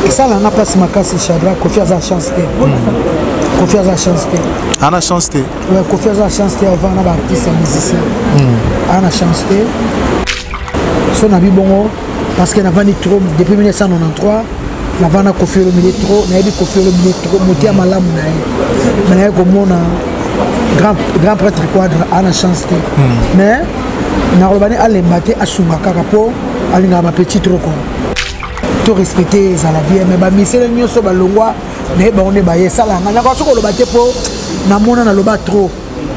Esala nga mpasi makasi Shadrack, Kofi aza chance te. Kofi aza chance te. Ana chance te. Ouais, Kofi aza chance te avant na ba artiste ya musicien. Ana chance te. So na bi bongo parce que navandi trop depuis 1993 navanda Kofi Olomide trop, nayebi Kofi Olomide trop, moto ya malamu na ye. Mais naye komona grand, grand prêtre Quadra ana chance te. Mais nakoloba ne alemba te, asunga kaka mpo alingaka bapetit trop quoi. To respecter ezala bien, mais bamisele nyonso balongwa naye bango nde baye esalaka nga nakoka soki koloba te mpo namona naloba trop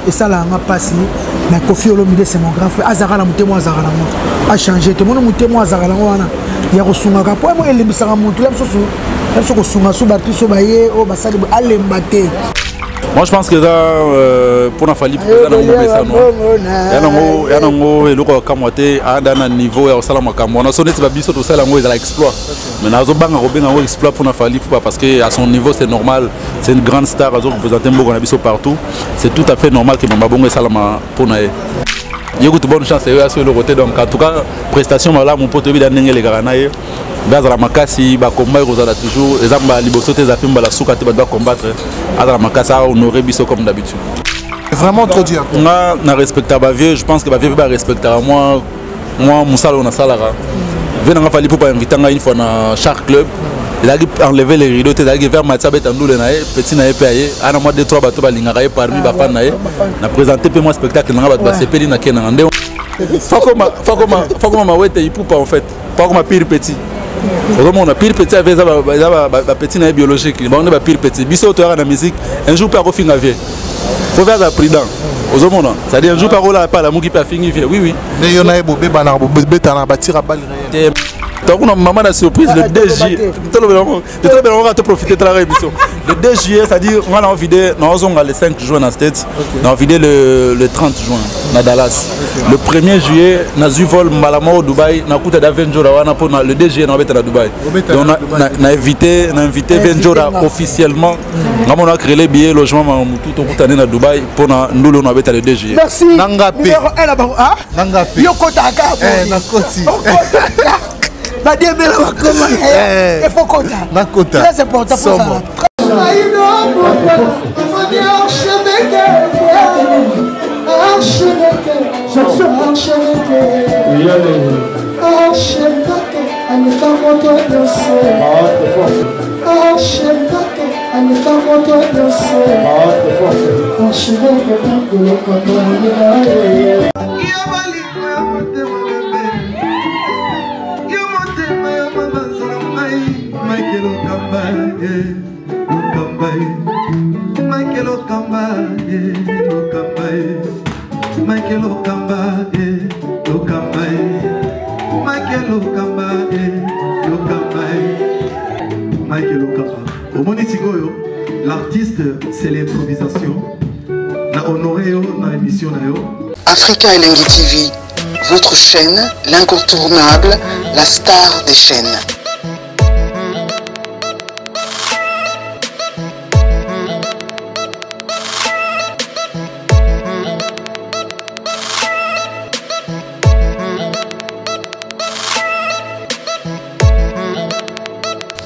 esalaka nga mpasi. Mais Kofi Olomide, c'est mon grand frère, azalaka na motema, azalaka nango achange te. Mona motema azalaka nango wana ya kosungaka mpo mo elembisaka motu ya mosusu ya biso kosunga so bato so baye oyo basali boye, alemba te. Moi je pense que eza mpona Fally eza nango momesano ya nango eloko ya kamwa te. Aza na niveau ya kosala makambo wana so neti babiso tosala yango ezala exploit, mais nazobanga kobenga yango exploit mpona Fally Ipupa parce que à son niveau c'est normal, c'est une grande star, azo représente mboka na biso partout. C'est tout à fait normal que mama bongo esalama mpona ye. Ye kutu bonne chance eyo aso eloko te. Donc en tout cas prestation malamu mpo toyebi da ndenge elekaka na ye mpe azala makasi. Bakomba ekozala toujours, eza mbala liboso te, eza mpe mbala suka te. Bato bacombattre, azala makasi, ahonore biso comme d'habitude. Vraiment trop dur. Nga na respecta bavieux, je pense que bavieux mpe barespectaka moi. Mwa mosala oyo nasalaka, vieux nanga Fally mpo bainvita ngai une fois na Shark Club, ezalaki enlever les rideaux te, ezalaki vers Matia abeta ndule na ye, petit na ye mpe aye ana mwa deux trois bato balingaka ye parmi bafan na ye. Na présente mpe mwa spectacle nanga, bato basepeli na ke nanga nde fakoma mawete Ipupa. En fait fakoma pire petit, ozomona pire petit ave eza bapetit na ye biologique, bango nde bapire petit. Biso toyaka na musique, un jour mpe akofinga vieux, faut faire aza prudent. Ozomona, c'est-à-dire un jour mpe akolala mpe alamuki mpe afingi vieux, oui oui. Nde yo na ye bobebanaka, bobetana batira bale réel. Tokuna mama na surprise le 2 juillet, tolobela yango, toprofite talaka émission le 2 juillet, c'est-à-dire nga na ovide naozonga le 5 juin na States, na ovide le 30 juin na Dallas. Le 1er juillet nazwi vol mbala moko Dubai, nakuta da Venjora wana mpona le 2 juillet naobeta na Dubai. Donc na invité, na invité Venjora officiellement. Nga mona créer billet, logement, mamutu, tokutane na Dubai mpona ndulu oyo nabeta le 2 juillet. Merci. Nanga pe. Numéro 1 na bango, ah? Nanga pe. Yo kotaka. Nakoti. Badiembela bakoma. Il faut kota. Nakota. Très important pour ça. Yo motema ya mabanza na ngai, Michael Okamba, Okamba, Michael Okamba, Okamba, Michael Okamba, Okamba, Michael Okamba, Okamba, Michael Okamba. Omoni sikoyo, l'artiste c'est l'improvisation. Na honoré yo na émission na yo. Africa Elengi TV, votre chaîne, l'incontournable, la star des chaînes.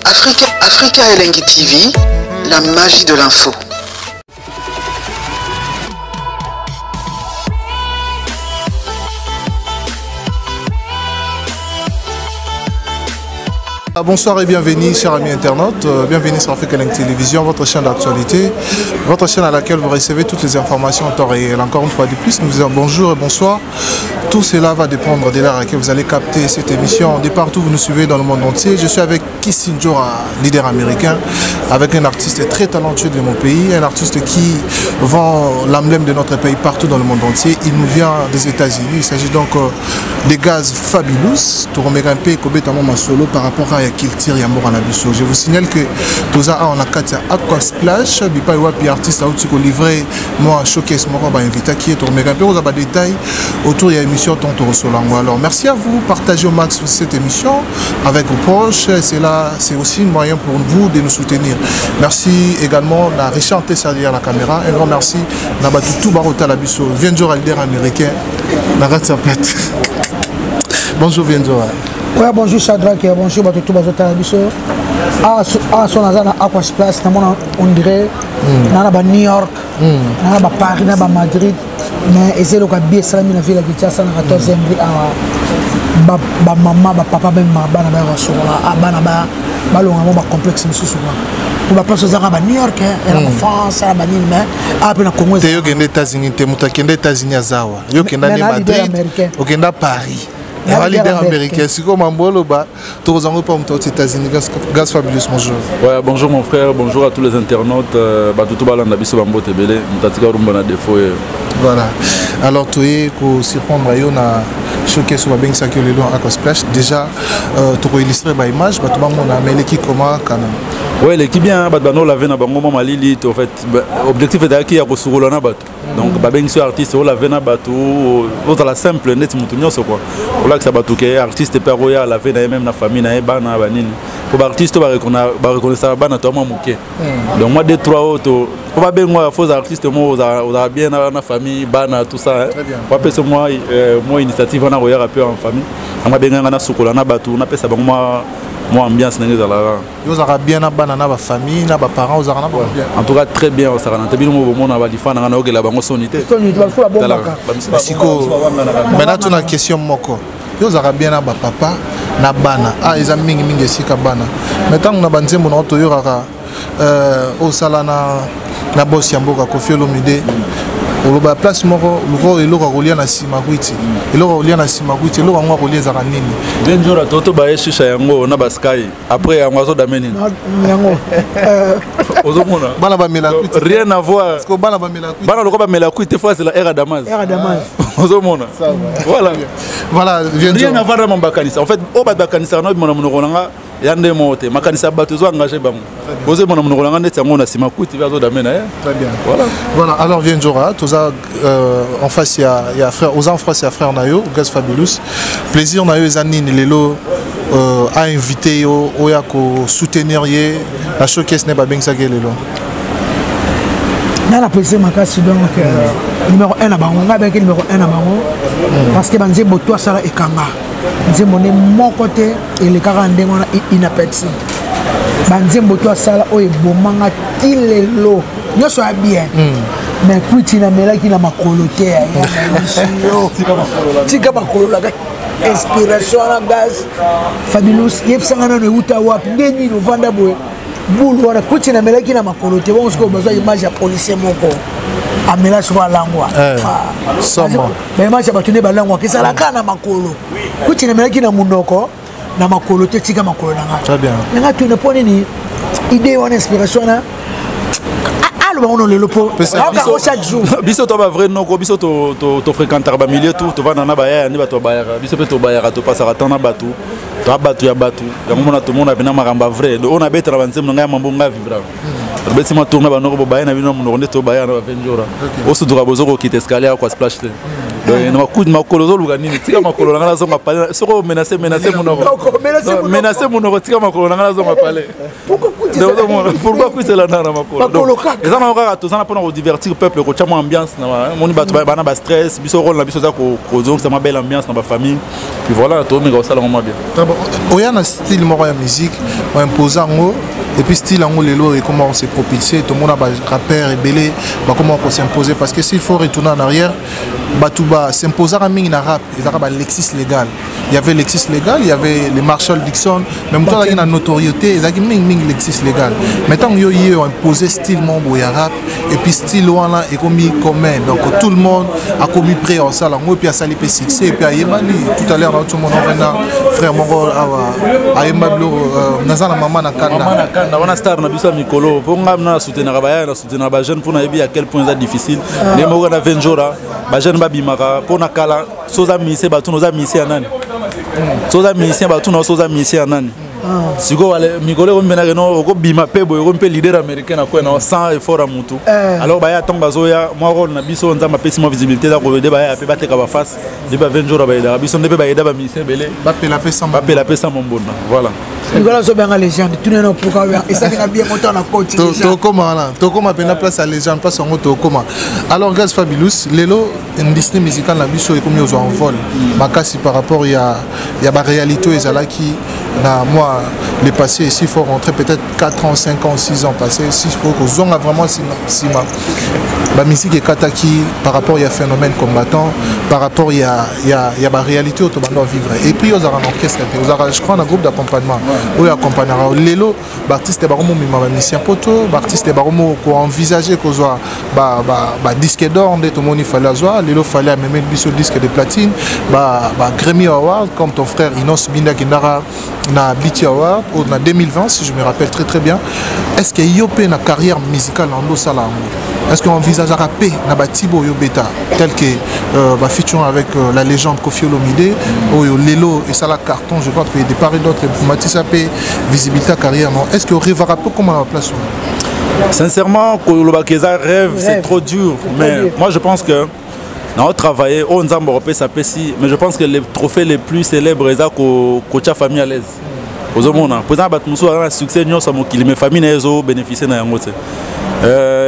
Africa, Africa Elengi TV, la magie de l'info. Bonsoir et bienvenue, chers amis internautes. Bienvenue sur Africa Link Télévision, votre chaîne d'actualité, votre chaîne à laquelle vous recevez toutes les informations en temps réel. Encore une fois de plus, nous vous disons bonjour et bonsoir. Tout cela va dépendre de l'heure à laquelle vous allez capter cette émission. De partout, vous nous suivez dans le monde entier. Je suis avec Kisindjora, leader américain, avec un artiste très talentueux de mon pays, un artiste qui vend l'emblème de notre pays partout dans le monde entier. Il nous vient des États-Unis. Il s'agit donc des Gaz Fabulous. Touromeka mpe kobeta mwa solo par rapport à culture ya mboka na biso. Je vous signale que toza awa na kati ya Aqua Splash, bipai wapi artiste auti kolivrer mwa showcase moko bainvitaki ye. Touromeka mpe kozwa badétail autour ya émission ton torosolango. Alors merci à vous, partagez au max cette émission avec vos proches. C'est là, c'est aussi un moyen pour vous de nous soutenir. Merci également à Richard Tessa derrière la caméra. Un grand merci na bato tout barota la biso. Venjora, leader américain na kati ya plate. Bonjour Venjora. Ouais, bonjour Shadrach, bonjour bato tout bazotala biso. Awa so naza na Aqua Splash, namona on dirait na na ba New York, na na ba Paris, na ba Madrid, mais eza eloko ya bi esalami na ville ya Kinshasa na 14e rue awa. Bamama, bapapa, bamema bana, bayaka kosokola, bana balonga mo bacomplexe mosusu kua po baplace ezaka ba New York, ena ba France, na banini, mais awa mpe na Congo. Te, yokende États-Unis te, moto akende États-Unis aza awa. Yokenda nde Madrid, okenda Paris, ba leader américain. Sikoyo mambo oloba, tokozango mpa moto auti États-Unis. Gaz Fabulous, bonjour. Ouais, bonjour mon frère, bonjour à tous les internautes. Bato to balanda biso, bambote ebele. Moto atika rumba na défaut. Voilà, alors toye kosurprendre yo na showcase oyo babengisaki yo lelo Aqua Splash. Déjà tokoillustre baimage, bato bamona, mais eleki comment quand même? Ouais, eleki bien. Bato bano lave na bango mwa malili. En fait, objectif ezalaki ya kosukola na bato. Donc babengisi yo artiste, olave na bato, ozala simple neti motu nyonso kua, olakisa bato ke artiste mpe akoya alave na ye même na famille na ye, bana banini, po baartiste oyo bareconnaissaka bana to mwa moke. Donc mwa deux trois oyo to po babengwa, fo ozala artiste mo ozala bien na famille, bana, tout ça. Wapesa mwa initiative wana koyaka mpe en famille. Yango abenganga nasukola na bato, napesa bango mwa ambiance ndenge ezalaka. Yo ozalaka bien na bana, na bafamille, na baparent, ozalaka na bango bien? En tout cas très bien. Osaka na te, bino mo bomona balifa nanga, naokela bango soni te. Sikoyo maintenant tuna question moko: yo ozalaka bien na bapapa, na bana? Ah, eza mingimingi esika bana, mais ntango na banzembo na toyokaka osala na bosi ya mboka Kofi Olomide, oloba place moko luka eloko ya kolia na nsima kwiti, eloko ya kolia na nsima kwiti. Eloko yango ya kolia ezalaka nini? Benjora toto baye shisha yango na basky, après yango azodame nini? Yango. Ozomona. Bana bamela kwiti? Rien à voir. Parce que bana bamela kwiti? Bana lokola bamela kwiti, fo azela air Adamaz. Air Adamaz. Ozomona, voilà. Voilà. Rien à voir na makanisa. En fait, oyo bato bakanisaka na obimona monoko na nga ya nde moko te. Makanisa ya bato ezo engage bango, bozomona monoko na nga neti yango na nsima kwiti mpe azodame na ye. Très bien. Voilà. Voilà, alors viens Jora, toza en face ya frère, oza en face ya frère na yo Gaz Fabulous. Plaisir na yo eza nini lelo a invité yo oya ko soutenir ye na showcase ne babengisaki ye lelo? Nga na plaisir makasi. Donc numéro 1 na bango, ngai abengaki numéro 1 na bango, parce que banzembo to asala ekanga nzembo nde moko te elekaka ndenge wana inaperçu. Banzembo to asala oyo ebomanga ti lelo nyonso ya bien, mais kwiti namelaki na makolo te, yo tika makolo laka. Inspiration wana, Gaz Fabulous, yebisanga nano euta wapi? Nde nini ovanda boye bulu wana kwiti namelaki na makolo te? Bongo sikoyo bazwa image ya policier moko amela, soko alangwa, baimage ya bato nde balangwaka ezalaka na makolo. Kwiti namelaki na monoko, na makolo te, tika makolo na ngai. Nanga tuna mpo nini idée wana, inspiration wana, aloba ngo lelo mpo aokango chaque jour. Biso to bavrai noko, biso tofréquentaka bamilieu tout, tovanda na bayaya nde bato babayaka biso mpe tobayaka, topasaka temps na bato, toa bato ya bato. Yango mona tomona mpena makambo ya vrai oyo nabetela banzembo na ngai ya mambo ngai vivra. Tobeti ma tourne banoko, bobaye na bino na monoko nde tobaya na bavenjora. Osutuka bozo kokita escalier ya Aqua Splash te. Donc na makuti makolo ozoluka nini? Tika makolo na ngai nazonga pale. Soki omenace, menace monoko, menace monoko, tika makolo na ngai nazonga pale. Pourquoi kuiselana na makolo? Eza nango kaka toza na mpona kodivertir peuple, kotya mwa ambiance na moni bato bana bastress. Biso rôle na biso eza kozongisa mwa belle ambiance na bafamille, puis voilà, tomeka kosala ngo mwa bien. Oya na style moko ya musique, oimpose yango, et puis style yango lelo ekoma se propulser. Tomona barappeur ebele bakoma kos'imposer, parce que s'il faut retourner en arrière, bato bas'imposaka mingi na rap ezalaka balexis légal. Il y avait Lexis Légal, il y avait les Marshall Dixon, mais moto azalaki na notoriété ezalaki mingimingi Lexis Légal. Mais ntango yo ye imposé style moko boye ya rap, et puis style wana ekomi commun, donc tout le monde akomi prêt osala yango, et puis asali mpe succès, et puis ayebani. Tout à l'heure na tout le monde ovenda frère moko awa ayemba biloko naza na mama na kanda. Mama na kanda wana, star na biso ya mikolo. Mpo nga na soutenaka bayaya, na soutenaka bajeune, mpo nayebi à quel point eza difficile. Nde moko na Venjora, bajeune babimaka mpo na kala. So oza musicien, batuna oza musicien ya nani? So oza musicien, batuna so oza musicien ya nani? Sikoyo mikolo ekomi no okobima mpe boye, okomi mpe leader américain na kwena sans effort ya mutu. Alors baya, ntango bazoya, mwa rôle na biso, Nzambe apesi mwa visibilité, eza koyede baya mpe bateka baface nde bavenjora bayedaka biso, nde mpe bayeda bamusicien ebele. Bapela mpe. Bapela mpe sa mombonda, voilà. Likolo azobenga légende, tunena pourquoi esalinga bien moto na koti. Tokóma wana, tokóma mpena place ya légende, place yango tokóma. Alors Gaz Fabulous, lelo industrie musicale na biso ekomi ozwa envol makasi par rapport ya baréalité oyo ezalaki. Na moi, le passé ici, il faut rentrer peut-être 4 ans, 5 ans, 6 ans passés. Si faut kozonga vraiment sima. Ba musique ekataki par rapport ya phénomène combattant, par rapport ya ba réalité oyo tobanda vivre. Et puis ozalaka na orchestre te, ozalaka, je crois, na groupe d'accompagnement oyo accompagnera. Lelo baartiste bakomomema bamusicien poto, baartiste bakomo koenvisage kozwa badisque d'or. Nde tomoni Fally azwa, lelo Fally amemeli biso disque de platine, ba Grammy Award, comme ton frère Innoss'B nde akendaka na BET Award na 2020, si je me rappelle très très bien. Est ce que yo mpe na carrière musicale na ndo osala yango, est ce que envisageaka mpe na batibo oyo obeta, tel que bafeaturing avec la légende Koffi Olomide, oyo lelo esala carton, je crois que de part et d'autre matisa mpe visibilité ya carrière, non? Est ce que orêvaka mpe koma na baplace wana? Sincèrement, kolobaka eza rêve, c'est trop dur, mais dur. Moi je pense que na travailler oyo Nzambe akopesa apesi, mais je pense que les trophées les plus célèbres eza kotia famille à l'aise. Ozomona mpo eza na bato mosusu aza na succès nyonso ya mokili, mais famille na ye ezobénéficie na yango te.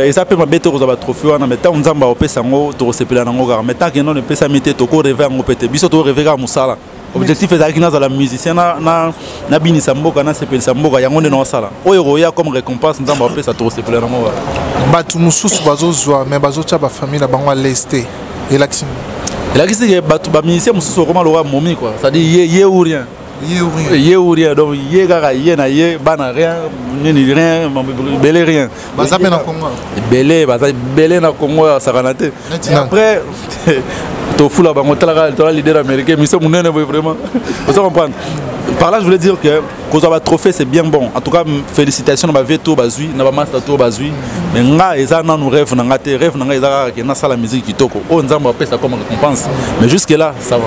Eza mpe mabe te kozwa batrophée wana, mais ntango Nzambe akopesa yango, tokosepela nango kaka. Mais tant que nano epesami te, tokorêver yango mpe te. Biso torêver kaka mosala. Objectif ezalaki nazala musicien, nabinisa mboka, nasepelisa mboka. Yango nde naosala. Oyo ekoya comme récompense Nzambe apesa, tokosepela nango kaka. Bato mosusu bazozwa, mais bazotia bafamille na bango à l'aise te. Elakisi? Elakisi ke bato bamusicien mosusu okoma lokola momi, quoi. C'est à dire ye, ye ou rien. Ye ou rien. Ye ou rien. Donc ye kaka ye na ye, bana rien, nini rien, ebele rien. Baza mpe na Congo? Ebele, baza ebele na Congo, asakana te. Après tofula bango, talaka tola leader américain, mission monene boye, vraiment, ozo comprendre. Par là je voulais dire que kozwa batrophée, c'est bien bon. En tout cas, félicitations na bavieux to bazwi, na bamaster to bazwi, mais nga eza nanu rêve na nga te. Rêve na nga eza kaka ke nasala musique kitoko, oyo Nzambe apesa comme récompense. Mais jusque là ça va.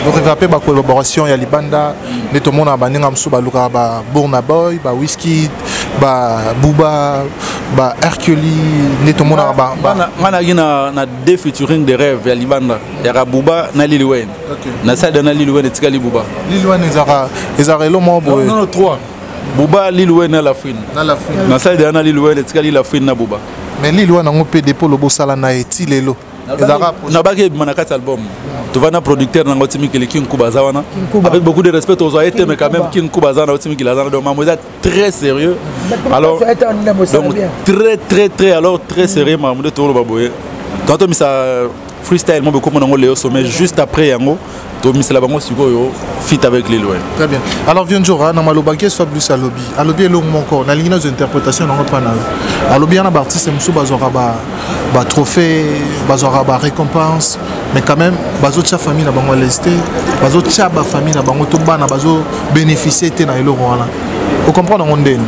Orêver mpe bacollaboration ya libanda, nde tomona baninga mosusu balukaka ba Burna Boy, ba Wizkid, ba Booba, ba Hercule, nde tomonaka. Nga nayaki na deux featuring de rêve ya libanda, yaka Booba na Lil Wayne. Nasali na Lil Wayne, etikali Booba. Lil Wayne ezalaka elo moko boye. Non, trois: Booba, Lil Wayne na La Fouine. Na La Fouine. Nasali deya na Lil Wayne, etikali La Fouine na Booba. Mais Lil Wayne yango mpe, depo lobo osala na ye ti lelo, ezalaka? Nabaki ebima na kati album. Tovanda producteur nango ti mikili, King Kuba aza wana. Avec beaucoup de respect, tozwa ye te, mais quand même King Kuba aza wana, oti mikili aza wana. Donc mambo eza très sérieux. Alors donc très très très, alors très sérieux, makambo nde toloba boye. Totomisa freestyle mo bekomona yango Leo Sommet. Juste après yango, tomisela bango sikoyo feat avec Lil Wayne. Très bien. Alors vieux Ndjora, na malobaki soit plus alobi, alobi elongo moko, nalingi nazwa interprétation nango mpa na yo. Alobi yana baartiste mosusu bazwaka batrophée, bazwaka barécompense, mais quand même bazotia famille na bango à l'aise te, bazotia bafamille na bango to bana bazobénéficie te na eloko wana. Ocomprendre yango ndeni?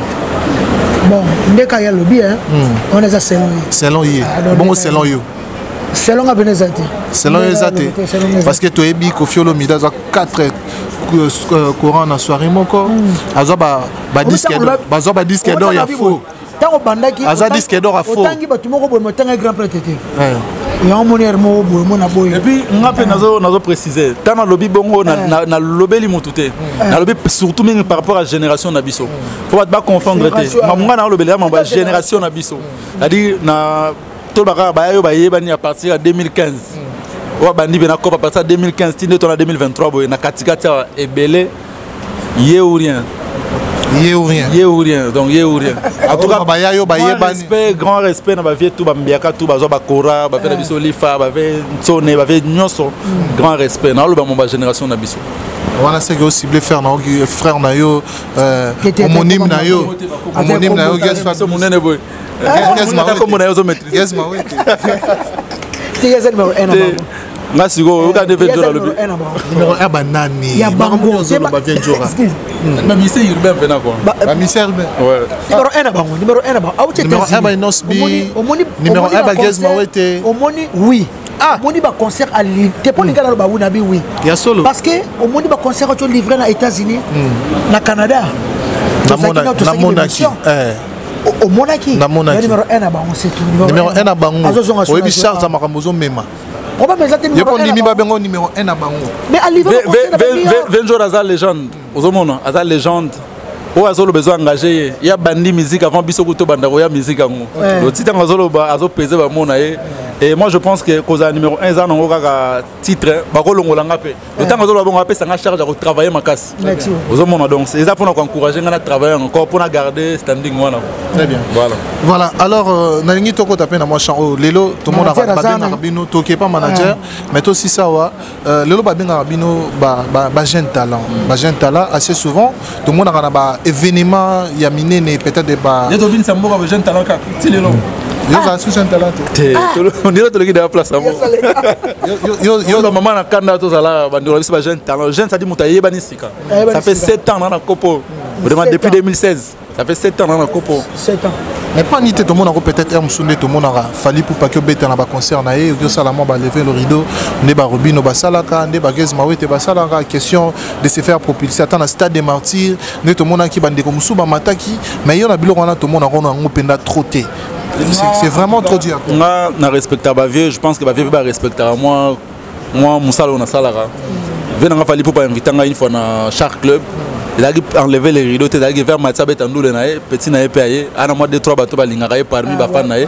Bon, nde kaka ye alobi wana, eza selon ye. Selon ye. Bongo selon yo? Selon nga pene eza te. Selon yo eza te, parce que toyebi Koffi Olomide azwa 4 courant na soirée moko, azwa bazwa badisque d'or ya faux. Ntango obandaki, aza disque d'or ya faux. Otangi bato moko boye, motanga grand prêtre te. Yango moni ere moko boye, mona boye. Et puis nga mpe nazo préciser, ntango nalobi bongo, nalobeli motu te. Nalobi surtout mingi par rapport à génération na biso, fo bato baconfondre te. Mamu nga nalobeli ya mambo ya génération na biso, c'est-à-dire na tolobaka baya oyo bayebani à partir ya 2015, oyo abandi mpe na cope à partir ya 2015 ti nde to na 2023 boye, na katikati awa, ebele ye ou rien. Ye ou rien. Ye ou rien, donc ye ou rien. En tout cas baya yo bayebani. Respect, grand respect na bavieux tout, bambiaka tout, bazwa bakora, bavie na biso lifa, bavie ntsone, bavie nyonso, grand respect. Naoloba mo bagénération na biso. Wana seke ocible frère na yo, frère na yo, homonyme na yo, homonyme na yo. Biso monene boye, kombo na yo ozomaîtrise. Te, eza numéro 1 na bango. Nga sikoyo oyoka nde vieux alobi. Numéro 1 banani? Ya bango. Ozoloba vieux Ndjora. Bamusicien urbain mpena, quoi. Bamusicien urbain. Numéro 1 na bango, numéro 1 na bango auti. Numéro 1 ba Innoss'B, numéro 1 ba Gaz Mawete. Omoni, oui, omoni baconcert te mpo linga naloba oui na bi oui. Ya solo. Parce que omoni baconcert oyo livré na États-Unis, na Canada. Namonaki. Omonaki. Namonaki. Numéro 1 na bango, c'est tout. Numéro 1 na bango, oyebi charge ya makambo ozomema. Problème eza te. Yo mpo ndimi babengo numéro 1 na bango. Mais alivré. Vieux Ndjora aza légende, ozomona, aza légende oyo azoloba ezo engage ye. Ya bandi musique avant biso kutu tobanda koya musique yango. Oti ntango azoloba, azopese bamona ye. Et moi je pense que kozala numéro 1 eza nango kaka titre, bakolongola nga mpe le ntango azoloba bongo, apesa nga charge ya kotravailler makasi. Ozomona, donc eza mpona koencourager nga na travailler encore mpona garder standing wana. Très bien. Voilà. Voilà, alors nalingi tokota mpe na mwa champ oyo. Lelo tomonaka babengaka bino, toke pa manager, mais tosisa awa. Lelo babengaka bino bajeune talent, bajeune talent. Assez souvent tomonaka na baévénement ya minene, peut-être ba nde tobinisa mboka, bajeune talent kaka ti lelo. Yo ozala su jeune talent te? Ndilo toleki deya place yango. Yo bamama na kanda, tozala bandeko na biso bajeune talent. Jeune, c'est-à-dire moto ayebani sika. Ça fait 7 ans na kopo, vraiment, depuis 2016, ça fait 7 ans na kopo. 7 ans. Mais mpo nini te tomonaka peut-être aire mosusu nde tomonaka Fally Ipupa obeta na baconcert na ye, oki osala mwa balever le rideau nde barobino basalaka, nde bagaz mawete basalaka, question de se faire propulser, ata na Stade des Martyrs nde tomonaki bandeko mosusu bamataki? Mais yo na biloko wana tomonaka ono yango mpenza trop te, c'est vraiment trop dur. Nga na respecta bavieux, je pense que bavieux mpe barespectaka moi. Mwa mosala oyo nasalaka, ve nanga Fally Ipupa invita ngai une fois na Shark Club, ezalaki enlever les rideaux te, ezalaki vers Matia abeta ndule na ye, petit na ye mpe aye ana mwa deux trois bato balingaka ye parmi bafan na ye.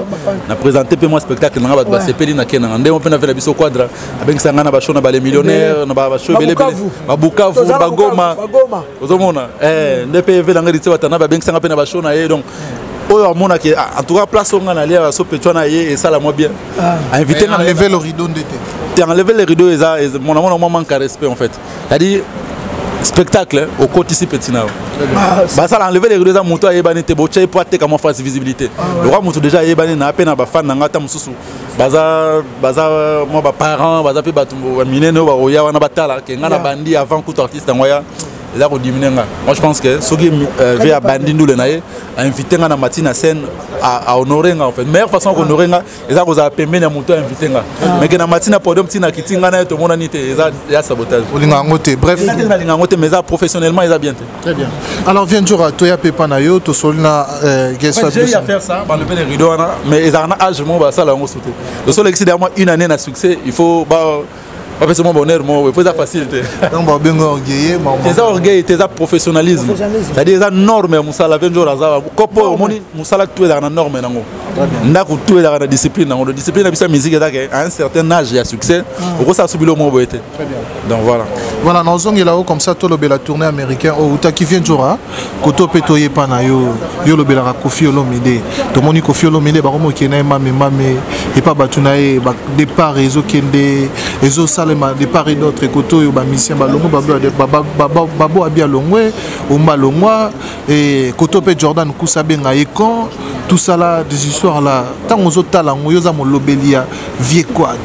Na présente mpe mwa spectacle nanga, bato basepeli na ke nanga. Ndenge mpe na ve na biso Quadra abengisa ngai na bashow na bale millionnaire, na bashow ebele, babukavu, bagoma, ozomona nde mpe ve nanga Héritier Watana babengisanga mpe na bashow na ye. Donc oyo amonaki, en tout cas place oyo ngai nalia so petwa na ye esala mwa bien, invité nga. Enlever le rideau nde te? Enlever le rideau eza mona mona mwa manque à respect en fait, c'est-à-dire spectacle okotisi petit na yo basala. Enlever le rideau eza moto ayebani te, botya ye po ateka mwa face visibilité. Lokwa moto déjà ayebani na mpe na bafan na nga, ata mosusu baza mwa baparent, baza mpe bato minene oyo bakoya wana batala ke ngai na bandi avant kutu artiste yango aya, eza kodiminuer nga. Moi je pense que soki ve abandi ndule na ye, ainvité nga na mati na scène, ahonore nga. En fait, meilleure façon ya kohonore nga eza kozala pembeni ya moto ainvité nga, mais ke na mati na podium ntina kiti nga na ye tomonani te, eza ya sabotage. Olinga yango te, bref. Nalinga yango te, mais eza professionnellement eza bien te. Très bien. Alors viens jour toya pepa na yo, tosoli na guest. J'ai eu à faire ça, balever les rideaux wana, mais ezalaka na âge moko basala yango su te. Tosolekisi derrière moi une année na succès, il faut ba bapesa mwa bonheur moko po eza facile te. Donc babenga orgueil? Eza orgueil te, eza professionnalisme, c'est-à-dire eza norme ya mosala. Mpe nzoro aza kopo, omoni mosala tu ezalaka na norme nango, ndako tu ezalaka na discipline nango. Discipline na biso ya musique ezaka à un certain âge ya succès okosala so bilo moko boye te. Donc voilà. Voilà, nazongela yo comme ça, tolobela tournée américain oyo outaki. Vie nzora koto mpe toyepa na yo, yo olobelaka Kofi Olomide. Tomoni Kofi Olomide bakomokende na ye mame mame epa bato na ye, départ ezokende, ezosalema de part et d'autre. Koto oyo bamusicien balongwe, babo abi alongwe, omba longwa, koto mpe Jordan Kusa abenga ye con, tout ça là, des histoires là. Ntango ozotala yango, yo oza molobeli ya vieux Quadre,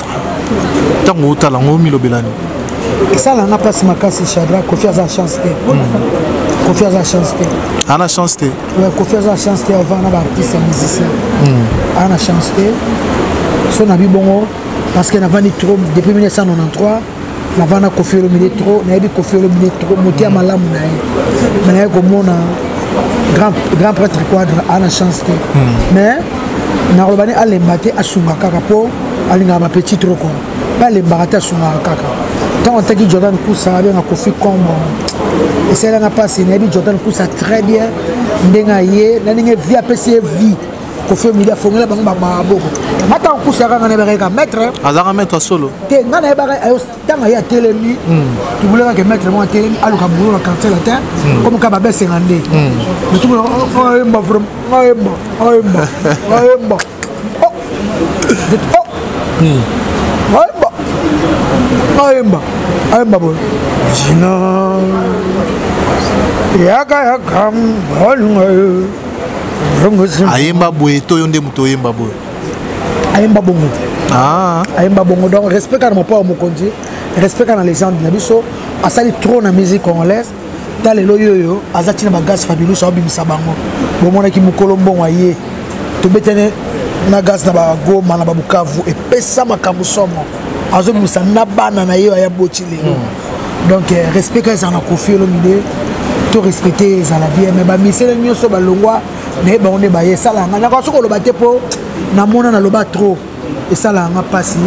ntango otala yango omilobelani? Esalanga mpasi makasi, Chadra. Kofi aza chance te, Kofi aza chance te. Ana chance te? Kofi aza chance te avant na baartiste ya musicien, ana chance te. So nabi bongo parce que navandi trop depuis 1993, navanda Kofi Olomide trop, nayebi Kofi Olomide trop, moto ya malamu na ye. Mais naye komona grand, grand prêtre Quadre ana chance te, mais nakoloba ne alemba te, asunga kaka mpo alingaka bapetit trop kua, mpe alembaka te, asungaka kaka. Ntango ataki Jordan Kusa abenga Kofi kombo, esalelanga mpasi. Nayebi Jordan Kusa très bien, ndenge aye na ndenge vie apesi ye vie. Kofi Omidi afongela bango bamaboko. Nga ntango Kusa kaka nayebaka maître. Azalaka maître solo? Te, nga nayebaka ntango aye atelemi, tobulaka maître moko atelemi aluka boulot na Quartier Latin, comme ka babesenga nde ayemba vraiment, ayemba, ayemba, ayemba, ayemba, ayemba, ayemba boye jina yaka yaka balinga ye. Ayemba boye to yo nde moto oyemba boye? Ayemba bongo. Ayemba bongo. Donc respect kaka na mopo ya mokonzi, respect kaka na légende na biso. Asali trop na musique congolaise. Ta lelo oyo oyo aza ntina bagaz Fabulous aobimisa bango. Bomonaki mokolo mbongo aye tobetene na gaz na bagoma na babukavu, epesa makambo somo. Azobimisa na bana na ye aya boti lelo. Donc respect kaka ezala na Kofi Olomide, to respecte ezala bien. Mais bamisele nyonso balongwa naye bango nde baye, esalaka nga naka soki oloba te mpo namona naloba trop, esalaka nga mpasi.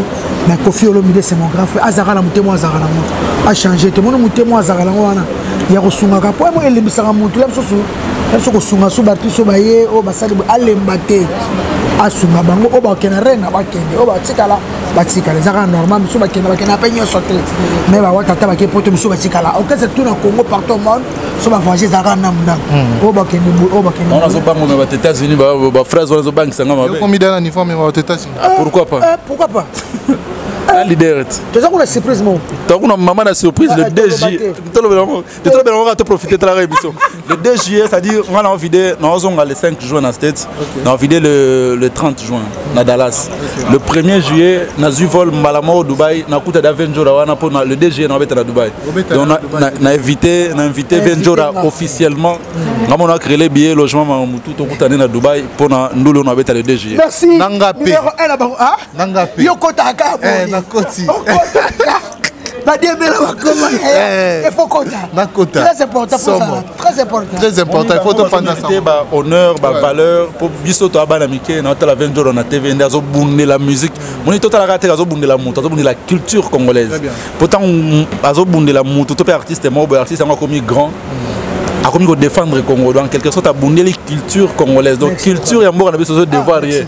Mais Kofi Olomide, c'est mon grand frère, azalaka na motema, azalaka nango achange te. Moni motema azalaka nango wana. Ya kosungaka mpo yango elembisaka motu ya mosusu ya biso kosunga so bato so baye oyo basali alemba te, asunga bango. Oyo bakende rena bakende, oyo batikala batikala, eza kaka normal. Mosusu bakende, bakenda mpe nyonso te, mais bawata ata bake poto, mosusu batikala orchestre tout na Congo, partout au monde. So bavoyage ezalaka ndambu ndambu, oyo bakende boye, oyo bakende. Wana azobango me bato États-Unis, baphrase wana ezobangisa nga mabe. Okomi na niveau me bato États-Unis. Ah, pourquoi pas? Pourquoi pas? Un leader. Toza kuna surprise moko. Toza kuna mama na surprise le 2 juillet. Tolobela yango, tolobela yango, toprofite talaka émission le 2 juillet, c'est-à-dire nga na ovide, naozonga le 5 juin na States, na ovide le 30 juin na Dallas. Le 1er juillet nazwi vol mbala moko Dubai, nakuta da Venjora wana mpo le 2 juillet naobeta na Dubai. Donc na invité, na invité Venjora officiellement. Nga mona créer billet, logement, mamutu, tokutane na Dubai mpona ndulu oyo nabeta le 2 juillet. Merci. Nanga pe. Numéro 1 na bango, ah? Nanga pe. Yo kotaka. Eh, nakoti. Badiembela bakoma. Il faut kota. Nakota. Très important pour ça. Somo. Très important. Très important, il faut tofanda. Te bahonneur, bavaleur, mpo biso toya bana mike na otala Venjoro na TV nde azobundela musique. Moni totalaka te, azobundela moto, azobundela culture congolaise. Po ntango azobundela motu to mpe artiste moko boye, artiste yango akomi grand, akomi kodéfendre Congo. Donc en quelque sorte abundeli culture congolaise. Donc culture ya mboka na biso ozodevoir ye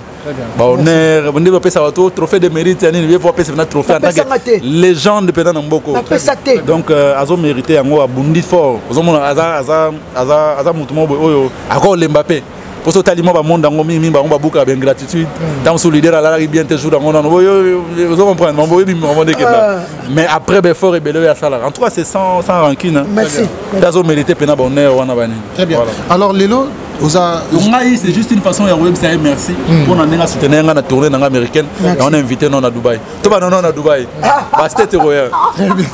bahonneur nde bapesa bato trophée de mérite ya nini, ye po apesa mpena trophée en tant Bapesanga que te. légende mpena na mboka. Bapesa te. Donc azomérite yango, abundi fort. Ozomona aza motu moko boye oyo akolemba mpe mpo so otali mwa bamonde yango mingimingi, bango babukaka baingratitude. Ntango mosusu leader alalaki bien te jour yango nano, ozo comprendre mambo oyebi mambo nde ekenda, mais après baeffort ebele oyo asalaka, en tout cas c'est sans rancune, hein. Merci. Nde azomérite mpena bonheur wana banini. Très bien. Voilà. Alors lelo oza Donc ngai, c'est juste une façon ya koyebisa ye merci mpona ndenge asoutenir ngai na tournée na ngai américaine. Yango na invité no na Dubai, to banono na Dubai, bastate royal. Très bien.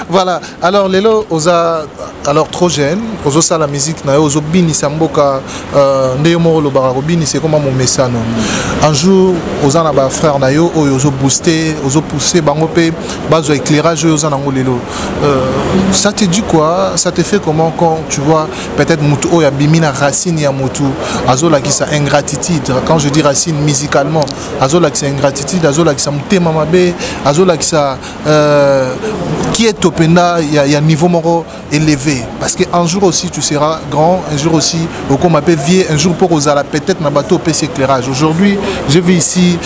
Voilà. Alors lelo oza alors trop jeune, ozosala musique na yo, ozobinisa mboka nde yo moko olobaka kobinisa ekoma momesano. Un jour oza na bafrère na yo oyo ozobooste, ozopousse bango mpe bazwa éclairage oyo oza nango lelo. Ça te dit quoi? Ça te fait comment quand tu vois peut-être motu oyo abimi na racine ya motu azolakisa ingratitude? Quand je dis racine, musicalement, azolakisa ingratitude, azolakisa motema mabe, azolakisa kieto mpenza ya niveau moko élevé. Parce que un jour aussi tu seras grand, un jour aussi okoma mpe vieux, un jour mpo kozala peut-être na bato opesi éclairage. Aujourd'hui j'ai vu ici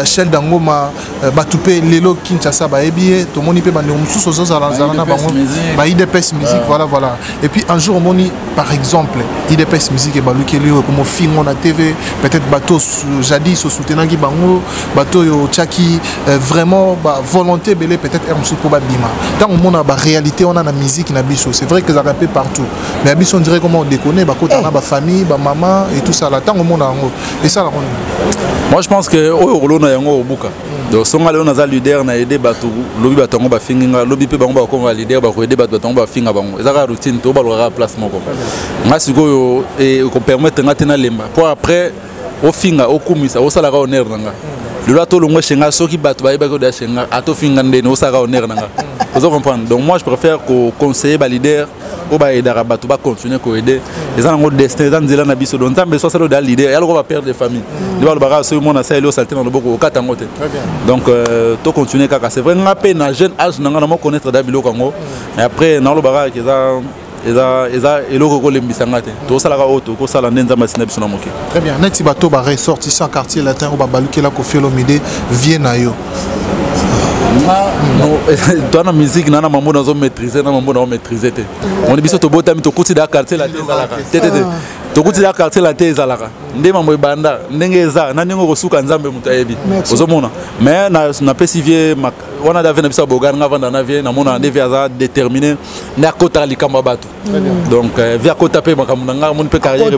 Shel Dangoma, bato mpe lelo Kinshasa bayebi ye, tomoni mpe bandeko mosusu ozozala zala na bango ba UDPS Musique. Voilà. Et puis un jour omoni par exemple UDPS Musique ebalukeli oyo ekoma ofingo na TV, peut-être bato jadis osoutenaki bango, bato oyo otiaki vraiment bavolonté ebele, peut-être aire mosusu mpo babima. Ntango omona baréalité wana na musique na biso, c'est vrai que ezalaka un peu partout, mais ya biso on dirait comment on déconne, bakota na bafamille, bamama et tout ça là. Ntango omona yango, esalaka nini? Moi je pense que oyo kolona yango obuka. Donc songa lelo naza leader na aide bato, lobi bato yango bafingi nga, lobi mpe bango bakoma leader, bakoaide bato, bato yango bafinga bango. Eza kaka routine to balukaka place moko. Nga sikoyo ekopermettre nga te nalemba, mpo après ofinga, okumisa, osalaka honneur na nga. Lelo ata olongwe chez nga, soki bato bayebaki oda chez nga, ata ofinga ndeni, osalaka honneur na nga, ozo comprendre? Donc moi je préfère koconseiller baleader oyo baaidaka bato bacontinue koaide. Eza nango destin, eza nzela na biso. Donc Nzambe so asali oda leader ya loko bapère de famille nde balobaka soki mwana asaleli osali te na loboko, okata yango te. Donc tocontinue kaka. C'est vrai, nga mpe na jeune âge na nga na mo connaître da biloko yango, mais après nalobaka ke eza eloko ekolembisa nga te. Tosalaka oyo tokosala nde Nzambe asinda biso na moke. Très bien. Neti bato baressortissant Quartier Latin oyo babalukela Kofi Olomide, vie na yo? Toa na musique na mambo nazomaîtrise, na mambo naomaîtrise te. Moni biso tobotami, tokuti da Quartier Latin ezalaka te te te, tokuti da Quartier Latin ezalaka nde mambo ebanda ndenge eza na ndenge okosuka, Nzambe moto ayebi. Ozomona, mais napesi vie wana da vie na biso ya bogare. Nga vanda na vie, namona nde vie aza déterminé, nde akotaka likambo ya bato. Donc vie akota mpe makambo na nga, moni mpe carrière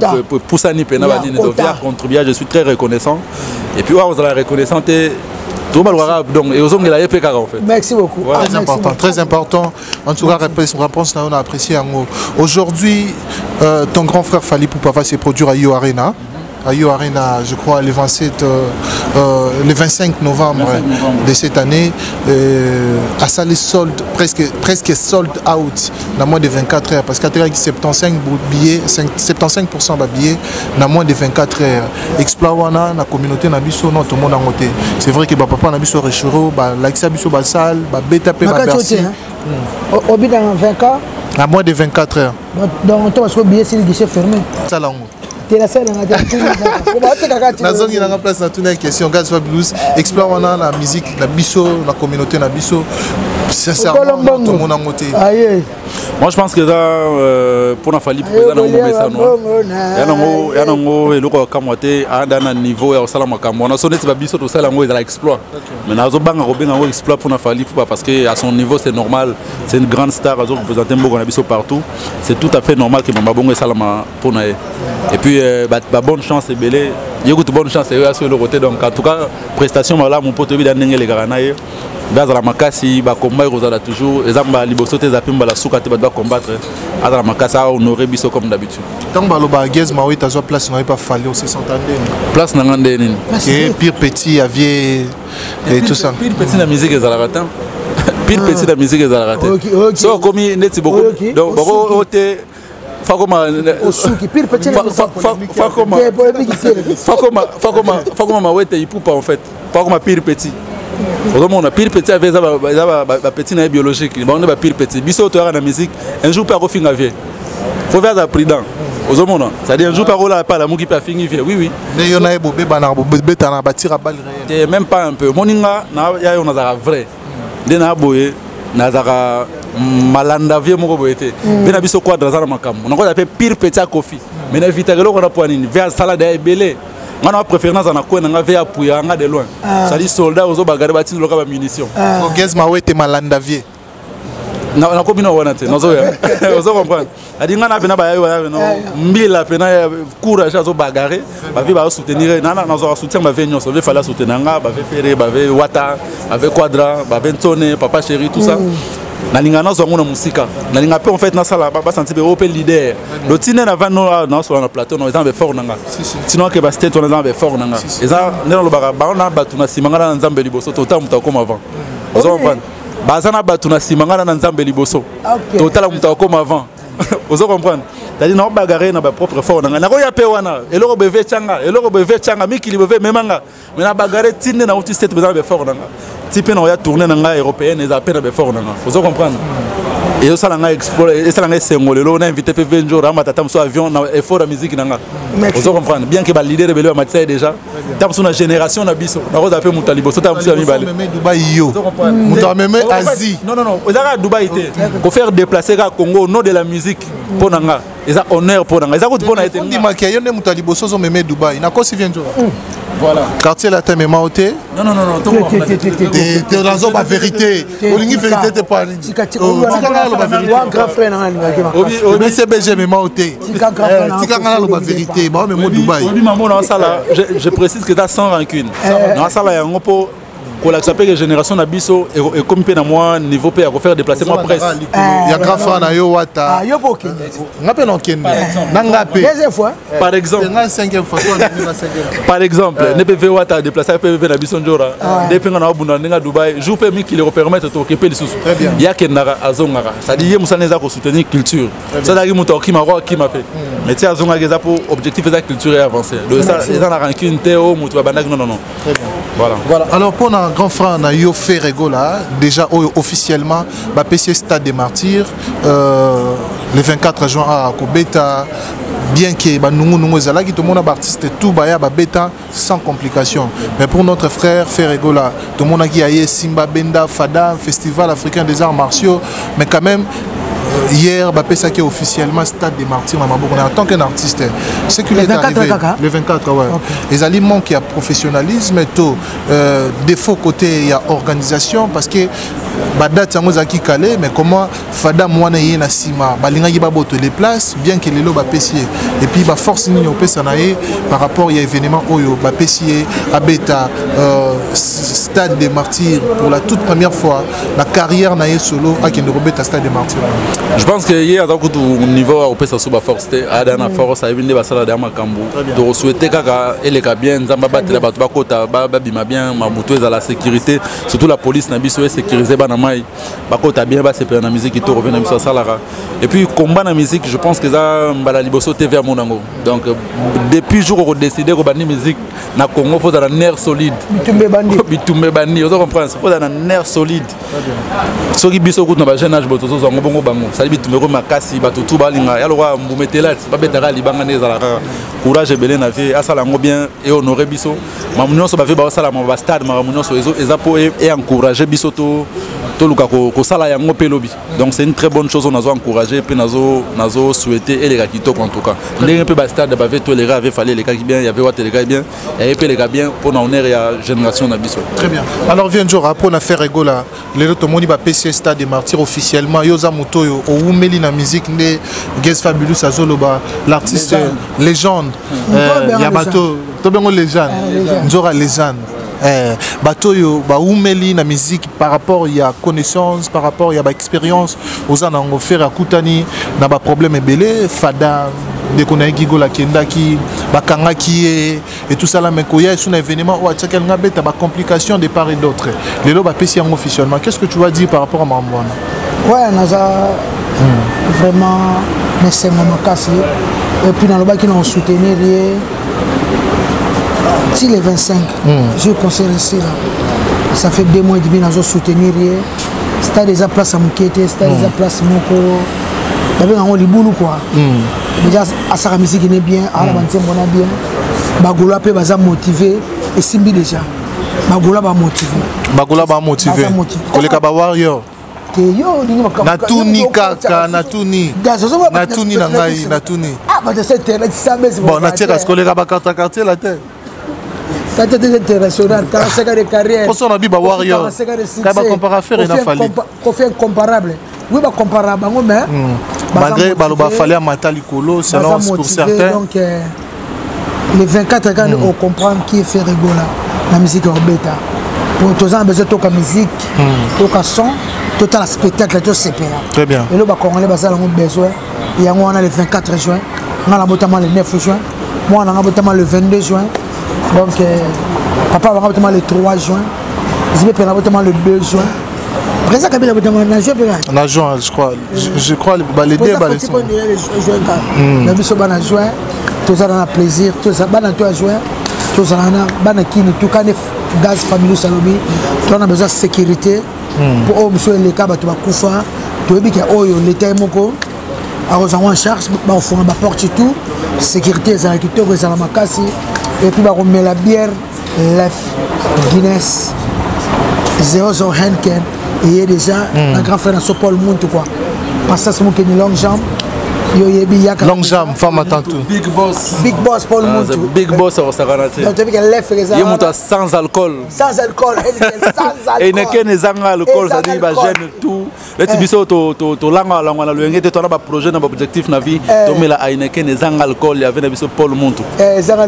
pusani mpe na banini. Donc vie acontribua, je suis très reconnaissant. Et puis oyo ozala reconnaissant te, tobalukaka. Donc ezongela ye mpe kaka en fait. Merci beaucoup. Voilà. Très important, très important. En tout cas, réponse na on a apprécié yango. Aujourd'hui ton grand frère Fally Ipupa va se produire à Yo Arena, à Yo Arena, je crois, le 27, le 25 novembre, 25 novembre de cette année, asali sold, presque, presque sold out dans moins de 24 heures. Parce qu'à 75 billets, 75% de billets dans moins de 24 heures. Exploit wana, la communauté na biso, non, tout le monde a monté. C'est vrai que bah, papa na biso Rechero, bah, lakisa biso ba salle, ba beta pe ba Bercy. Obi dans 20 ans. À moins de 24 heures. Donc to parce que billet c'est le guichet fermé. Sala yango. Te na sala nga te. Nazongi nanga place na tuna question Gaz Fabulous explore wana na musique na biso na communauté na biso sincèrement tomona yango te. Aye. Moi je pense que eza mpona Fally eza nango momesano ya nango eloko ya kamwa te anda na niveau ya kosala makambo wana so neti babiso tosala yango ezala exploit, mais nazobanga kobenga yango exploit mpona Fally Ipupa parce que à son niveau c'est normal, c'est une grande star, azo représente mboka na biso partout, c'est tout à fait normal que mama bongo esalama mpona ye. Et puis ba bonne chance ebele ye kutu, bonne chance eyo aso eloko te. Donc en tout cas prestation malamu mpo toyebi da ndenge elekaka na ye nde azala makasi. Bakomba ekozala toujours, eza mbala liboso te, eza mpe mbala suka te. Bato bacombattre, azala makasi, ahonore biso comme d'habitude. Ntango balobaka Gaz Mawete azwa place na ye pa Fally, ose senta ndeni? Place na nga nde nini? Et pire petit ya vie et tout ça. Pire petit na musique ezalaka te, pire petit na musique ezalaka te. So okomi neti donc boko te fakoma osuki pire petit. Fakoma fakoma Mawete Ipupa en fait, fakoma pire petit. Ozomona pire petit ave eza bapetit na ye biologique, bango nde bapire petit. Biso toyaka na musique, un jour mpe akofinga vie, faut faire aza prudent. Ozomona, c'est-à-dire un jour mpe akolala mpe alamuki mpe afingi vie, oui. Nde yo na ye bobebanaka, bobetana batira balle réel? Te, même pas un peu. Moninga na ya yo nazalaka vrai nde na boye, nazalaka malanda vie moko boye te. Mpe na biso Quadra aza na makambo nakozala mpe pire petit ya Kofi, mais na évitaka eloko wana. Mpo nini? Ve asala deya ebele, nga na préféré naza na kwe na nga ve apuya nga de loin, c'est-à-dire soldat ozobagare batindeloka bamunition. Gaz Mawete malanda vie? Nakomi na wana te, nazoya, ozo comprendre. Adi nga na pena bayayi wana pena mbila pena courage, azobagare bave bazosoutenir, nazwaka soutien bave nyonso. Bave Fally asoutenir nga, bave Ferre, bave Wata, bave Quadra, bave Ntone, Papa Chéri, tout ça. Nalinga nazwa yango na mosika, nalinga mpe en fait nasala basanti mpe oyo mpe leader lotinde na vano nasola na plateau no eza na befort na nga sino ake bastate wana eza na befort na nga. Eza nde nalobaka bango na bato na nsima, nga na Nzambe liboso, totala moto akoma avant. Ozo comprendre, baza na bato na nsima, nga na Nzambe liboso, totala moto akoma avant. Ozo comprendre, c'est-à-dire naobagare na bapropre fort na ngai, nakoya mpe wana eloko beve tyanga, eloko beve tyanga mikili beve memanga, mais na bagare ti nde nauti state eza na befort na nga ti mpe na oya tournée na ngai européenne eza mpe na befort na nga. Ozo comprendre, ezosala ngai esala ngai esengo lelo na invité mpe venjor amata ata mosu avion na effort ya musique na nga. Ozo comprendre bien que baleader ebele bamatisa ye déjà, ta mosu na génération na biso nakozala mpe moto ya liboso, ta mosu ya mibale. Dubai yo moto ameme Asie? Non, non, non, eza kaka Dubai te. Kofaire déplacer kaka Congo au nom de la musique, mpo na nga eza honneur, mpo na nga eza kutu mpo na ye te. Ndimaki yo nde moto ya liboso ozomeme Dubai, nakosi vie nzoka? Voilà. Quartier Latin mema o te? Non, non, non, non. Te, nazoba vérité, olingi vérité te po anini? Tikanga naloba vérité. CBG mema o te? Tikanga naloba vérité, baomemo Dubai. Obi mamo naosala, je précise que eza sans rancune, naosala yango mpo kolakisa mpe ke génération na biso ekomi mpe na mwa niveau mpe ya kofaire déplacer mwa presse. Ya grand frère na yo Wata. Yo mpo okende. Nga mpe na okende na nga mpe. Deuxième fois. Par exemple. Nga cinquième fois, par exemple nde mpe ve Wata déplacer mpe mpe na biso njora nde mpe nga na wabunda ndenge ya Dubai jour mpe mikili ekopermettre toke mpe lisusu. Ye akendaka azongaka, c'est-à-dire ye mosala eza kosoutenir culture. So azalaki moto akokima ako akima mpe, mais ti azongaki eza mpo objectif eza culture e avancé. Donc eza na rancune te o moto babandaki, non, non, non. Voilà. Voilà. Alors pour un grand frère na yo Ferre Gola déjà officiellement bapesi Stade des Martyrs le 24 juin à kobeta, bien que ba nungu nungu ezalaki, tout le monde artiste tout baya ba beta sans complication, mais pour notre frère Ferre Gola, tout le monde qui a Simba Benda Fada, Festival africain des arts martiaux, mais quand même hier bapesaki officiellement Stade des Martyrs na maboko en tant qu'un artiste, ce qui est arrivé le 24, ouais, ezali manque ya professionnalisme to défaut côté ya organisation? Parce que badate yango ezalaki calé, mais comment fada mwana ye na nsima balingaki baboto les places, bien que lelo bapesi ye? Et puis baforce nini opesa na ye par rapport ya événement oyo bapesi ye abeta Stade des Martyrs pour la toute première fois na carrière na ye solo, akende kobeta Stade des Martyrs? Je pense que ye aza kutu niveau ya kopesa so baforce te, aya na force, ayebi nde basala deya makambo. Tokosouhaite kaka eleka bien, Nzambe abatela bato bakota babima bien, mabutu ezala sécurité, surtout la police na biso esécurise bana mai bakota bien, basepela na musique kitoko ve na biso asalaka. Et puis combat na musique, je pense que eza mbala liboso TV amona yango. Donc depuis jour okodécide kobandi musique na Congo, faut ozala nerf solide. Bitumba ebandi. Bitumba. Bitumba ebandi, ozo comprendre, faut ozala na nerf solide. Soki biso kutu na bajeune age boye tozozwa yango bongo, bango sali bitumba eko makasi, bato tu balinga ya lokwa mbuma etelati, babetaka libanga nde ezala kaka. Courage ebele na vie, asala yango bien e honore biso. Makambo nyonso bavie baosala, bastade, makambo nyonso eza mpo e encourage biso toluka kosala yango mpe lobi. Donc c'est une très bonne chose, nazo encourager mpe nazo souhaiter eleka kitoko. En tout cas, ndenge mpe bastade bave to eleka, ave Fally elekaki bien, yave Wata elekaki bien, yaye mpe eleka bien mpona honneur ya génération na biso. Très bien. Alors viens jour après na Ferre Gola, lelo tomoni bapesi Stade des Martyrs officiellement. Yo oza moto oyo owumeli na musique, nde Gaz Fabulous azoloba, l'artiste légende ya bato tobengo légende, Nzora légende. Bato oyo baumeli na musique par rapport ya connaissance, par rapport ya baexpérience oza na yango, Ferre akutani na baproblème ebele. Fada ndeko na ye Gigola akendaki, bakangaki ye et tout ça là, mais koya esu na événement oyo atiaki, alinga beta, bacomplication de part et d'autre. Lelo bapesi yango officiellement, qu'est ce que tu vas dire par rapport à makambo wana? Ouais, naza vraiment na esengo makasi. Et puis nalobaki na osoutenir ye ti le 25 jour concert esila. Ça fait 2 mois et demi nazo soutenir ye. Stade eza place ya moke te, stade eza place moko babenga yango libulu quoi. Déjà asaka musique ne bien, ala banzembo na bien, Bagaulois mpe baza motivé, esimbi déjà, Bagaulois bamotivé. Bagaulois bamotivé koleka bawarrior? Te, yo olingi. Natuni kaka, natuni, natuni na ngai, natuni. Bon, natieka koleka bakarta quartier la te. Tata international, 45 ans de carrière. Poso na bi ba warrior kay bacompara Ferre na Fally. Kofi incomparable, oui, bacompara bango, mais malgré baloba Fally amata likolo selon pour certains. Donc le 24 quand on comprend qui est Ferre Gola la musique obeta, po toza na besoin toka musique, toka son, totala spectacle, tosepela. Très bien. Elo bacongolais bazala yango besoin yango wana. Le 24 juin, nga na botama le 9 juin, mwana nga botama le 22 juin, donc papa banga botama le 3 juin, zibe mpe na botama le 2 juin, président Kabila botama na juin mpe. Na juin, je crois, je crois, ba les deux, ba les Na biso bana juin tozala na plaisir, bana to ya juin tozala na bana kini tukane. Gaz Familius alobi toza na besoin sécurité mpo oyo mosusu eleka, bato bakufa. Toyebi ke oyo leta ye moko akozwa yango en charge, bakofunga baporte, tout, sécurité ezala kitoko, ezala makasi. Et puis bakomela bière Leffe, Guinness 00, Heineken eye déjà. Na grand frère na so Paul Muntu quoi, Pastas Mokeni, longue jambe, yo yebi yaka. Longue jambe, femme atantu. Big boss. Big boss Paul Muntu. Big boss akosakana te. Donc toyebi ke Leffe eza ye moto sans alcool. Sans alcool, sans alcool. Heineken ezanga alcool, c'est-à-dire bajeune tout neti biso tolangalangwa na loyenge te, tona baprojet na baobjectif na vie, tomela Heineken ezanga alcool yave na biso Paul Muntu.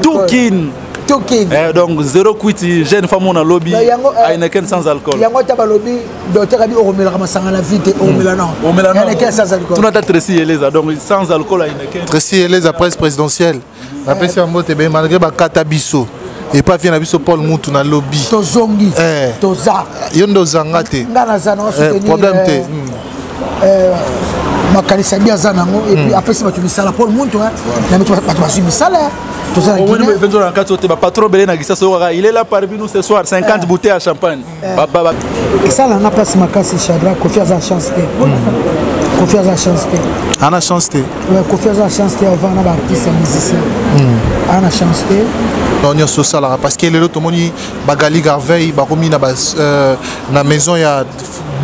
Tout kin. Tukin. Donc zéro kwiti, jeune femme on a lobby Heineken sans alcool. Yango ata balobi docteur abi okomelaka masanga na vie te, okomela non. Omela non. Heineken sans alcool. Tuna ta Tracy Eleza, donc sans alcool Heineken. Tracy Eleza, presse présidentielle, napesi yango te be malgré bakata biso epa vie na biso Paul Mutu na lobi. Tozongi, toza. Yo nde ozanga te. Nga naza na soutenir problème te. Makanisi abi aza nango et puis apesi bato misala. Paul Muntu na bato bazwi misala. Na kati oyo te, bapatron ebele na Kisasa oyo kaka il est là parmi nous ce soir, 50 bouteilles ya champagne. Esalanga mpasi makasi, Chadra. Kofi aza chance te, Kofi aza chance te. Ana chance te. Kofi aza chance te avant na baartiste ya musicien, ana chance te. Nyonso osalaka parce que lelo tomoni bagali Garveil bakomi na maison ya